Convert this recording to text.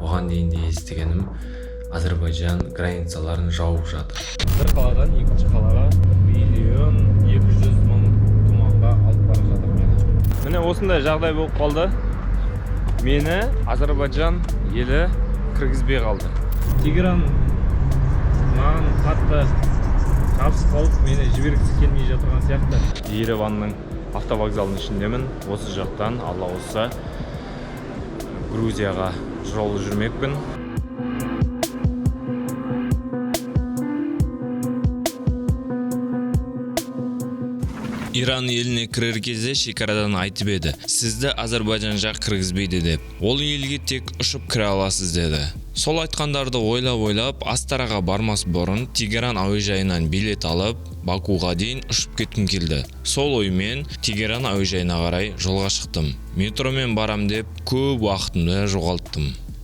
Бұған дейін де естігенім, Әзірбайжан границаларын жауып жатыр. Бір қаладан екінші қалаға 1 200 000 туманға алып бара жатыр мені. Міне, осындай жағдай болып қалды. Мені Әзірбайжан елі кіргізбей қалды. Тегеран маған қатты жабысып қалып, мені жібергісі келмей жатырған сияқты. Ереванның автовокзалының ішіндемін. Осы жақтан, Алла қаласа, Грузияға жол жүрмекпін. Иран еліне кірер кезде шекарадан айтып еді, сізді Әзірбайжан жақ кіргізбейді деп. Ол елге тек ұшып кіре аласыз деді. Сол айтқандарды ойлап-ойлап, Астараға бармас бұрын Тегеран әуежайынан билет алып, Бакуға дейін ұшып кеткім келді. Сол оймен Тегеран әуежайына қарай жолға шықтым. Метромен барам деп көп уақытымды жоғалттым.